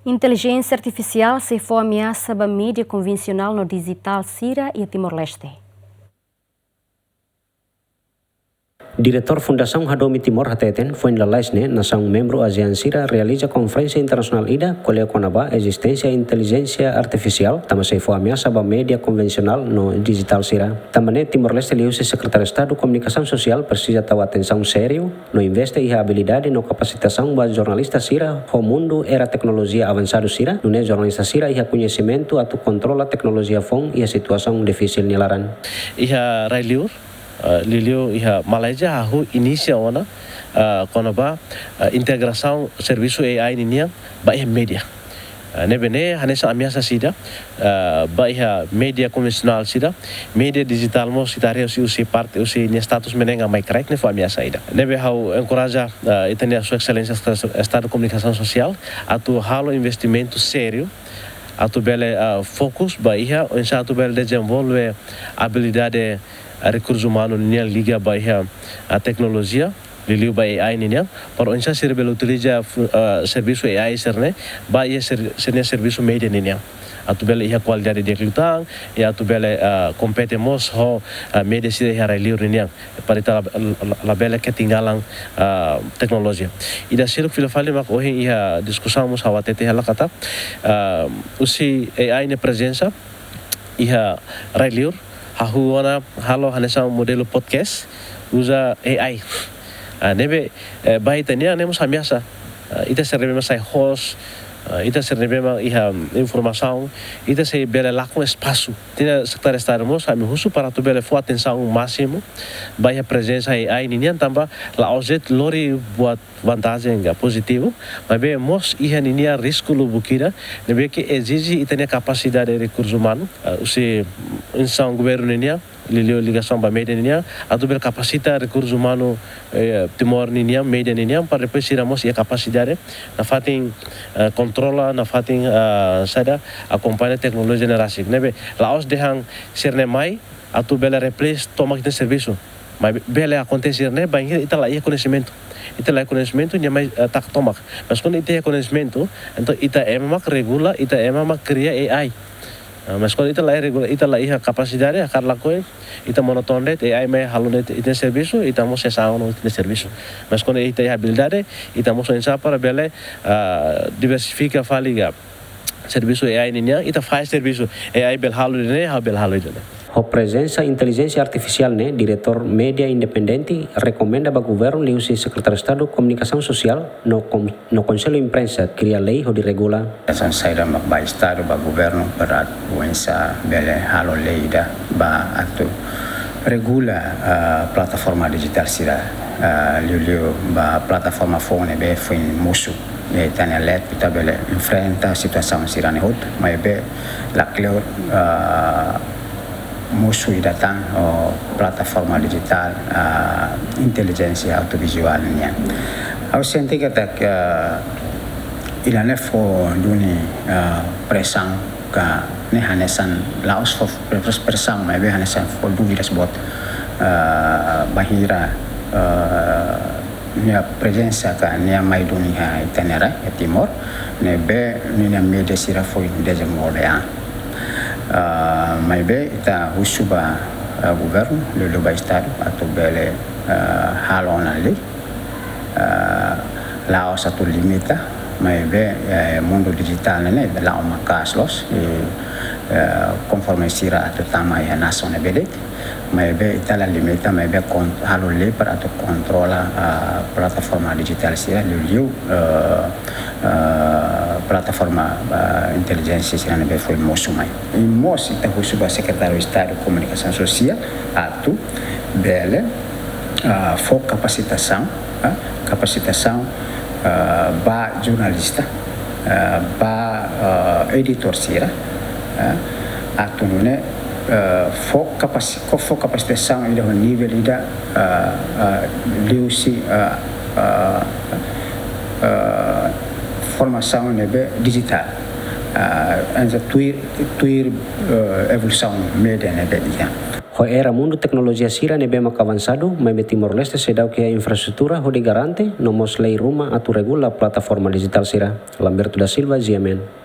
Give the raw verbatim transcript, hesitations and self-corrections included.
Intelijénsia artifisiál sei fó ameasa ba média konvensionál no dijitál sira iha Timor-Leste. Diretór Fundasaun Hadomi Timor hateten, foin lalais ne'e nasaun membru ASEAN sira realiza konferénsia internasionál ida ko'alia kona-ba ezisténsia intelijénsia artifisiál, tanba sei fó ameasa ba média konvensionál no dijitál sira. Tanba ne'e Timor-Leste liuhusi Sekretáriu Estadu Komunikasaun Sosiál presiza tau atensaun sériu no investe iha abilidade no kapasitasaun ba jornalista sira ho mundu era teknolojia avansadu sira, nune'e jornalista sira iha koñesimentu atu kontrola teknolojia foun iha situasaun difisil nia laran. Iha rai-liur, eh, liuliu iha Malázia, hahú inisia ona, eh, kona-ba, eh, integrasaun servisu A I ninian ba iha média. Eh, ne'ebé ne'e hanesan ameasa ida, eh, ba iha média konvensionál sira, média dijitál mós ita haree husi, husi parte, husi nia status menengah mai kraik ne'e fó ameasa ida. Ne'ebé ha'u enkoraja, eh, ita-nia Sua Exelénsia Esta-, Estadu Komunikasaun Sosiál atu halo investimentu sériu, atu bele, eh, fokus ba iha, oinsá atu bele dezenvolve abilidade, eh, rekursu umanu nian liga ba iha, eh, teknolojia, liuliu ba A I ninian, para oinsá sira bele utiliza fu-, eh, servisu A I sira-ne'e ba iha ser-, sira-nia servisu média ninian. Atu bele iha kualidade di'ak liután, i atu bele, eh, kompete mós ho, eh, média sira iha rai-liur ninian. Para ita la, la, labele ketinggalan, eh, teknolojia. Ida seluk fila fali mak ohin iha diskusaun mós ha'u hatete hela katak, eh, husi A I nia prezensa iha rai-liur, hahú ona halo hanesan modelu podcast, uza A I. Ah, ne'ebé, eh, ba ita-nian ne'e mós ameasa. Ah, ita sira ne'ebé mak sai host, ah, ita sira ne'ebé mak iha informasaun, ita sei bele lakon espasu. Ita-nia Sekretáriu Estadu mós, ami husu para atu bele fó atensaun másimu ba iha prezensa A I ninian tanba la'ós de'it lori buat vantajen ka pozitivu, maibé mós iha ninia risku lubuk ida, ne'ebé ke ezije ita-nia kapasidade rekursu umanu, eh, husi instituisaun governu ninian, liuliu ligasaun ba média ninian, atu bele kapasita rekursu umanu, eh, Timor ninian, média ninian, para depois sira mós iha kapasidade nafatin, eh, kontrola, nafatin, eh, saida, akompaña teknolojia ne'e rasik. Ne'ebé, la'ós dehan sira-ne'e mai, atu bele replace tomak ita-nia servisu. Maibé bele akontese ne'e, bainhira ita la iha koñesimentu. Ita la iha koñesimentu, nia mai, eh, taka tomak. Mas kuandu ita iha koñesimentu, entaun ita ema mak regula, ita ema mak kria A I. Ah, mas kuandu ita la iha regula, ita la iha kapasidade, hakarak lakohi, ita monu to'o de'it, A I mai halo de'it ita-nia servisu, ita mós sesa ona ita-nia servisu. Mas kuandu ita iha abilidade, ita mós oinsá para bele, ah, diversifika fali ka servisu A I ninian, ita faz servisu A I bele halo ida-ne'e, ha'u bele halo ida-ne'e. Ho prezensa intelijénsia artifisiál ne'e, Diretór Média Independente rekomenda ba governu liuhusi Sekretáriu Estadu Komunikasaun Sosiál no kon-, no Konsellu Imprensa kria lei hodi regula. Hanesan saida mak ba Estadu, ba governu, para oinsá bele halo lei ida ba atu regula, ah, plataforma dijitál sira, ah, liuliu ba plataforma foun ne'ebé foin mosu. Ita-nia leet ita bele enfrenta situasaun sira-ne'e hotu, maibé lakleur, ah, mosu ida tan, oh, plataforma dijitál, ah, intelijénsia audiovizuál nian. Ha'u sente katak, ah, ida-ne'e fó duni, ah, presaun ka ne'e hanesan la'ós fó pres-, presaun, maibé hanesan fó dúvidas boot, ah, bainhira, ah, nia prezensa ka nia mai duni iha ita-nia rai, iha Timor, ne'ebé ninia média sira foin dezenvolve an. Ah, maibé ita husu ba, ah, governu, liuliu ba Estadu, atu bele, ah, halo ona lei, ah, la'ós atu limita, maibé, eh, mundu dijitál ne'e la'o maka'as loos, i, eh, konforme sira atu tama iha nasaun ne'ebé de'it, maibé ita la limita, maibé kon-, halo lei para atu kontrola, ah, plataforma dijitál sira, liuliu, eh, eh, plataforma, eh, intelijénsia sira ne'ebé foin mosu mai. I mós ita husu ba Sekretáriu Estadu Komunikasaun Sosiál atu bele, ah, fó kapasitasaun, ah, kapasitasaun, ah, ba jornalista, ah, ba, ah, editór sira, ah, atu nune'e, ah, fó kapasi-, ko fó kapasitasaun ida ho nivel ida, ah, ah, liuhusi, ah, ah, ah, formasaun ne'ebé dijitál. Ah, entaun tuir, tuir, eh, evolusaun média ne'ebé iha. Ho era mundu teknolojia sira ne'ebé maka avansadu, maibé Timor-Leste seidauk iha infraestrutura hodi garante no mós lei ruma atu regula plataforma dijitál sira. Lamberto da Silva, G M N.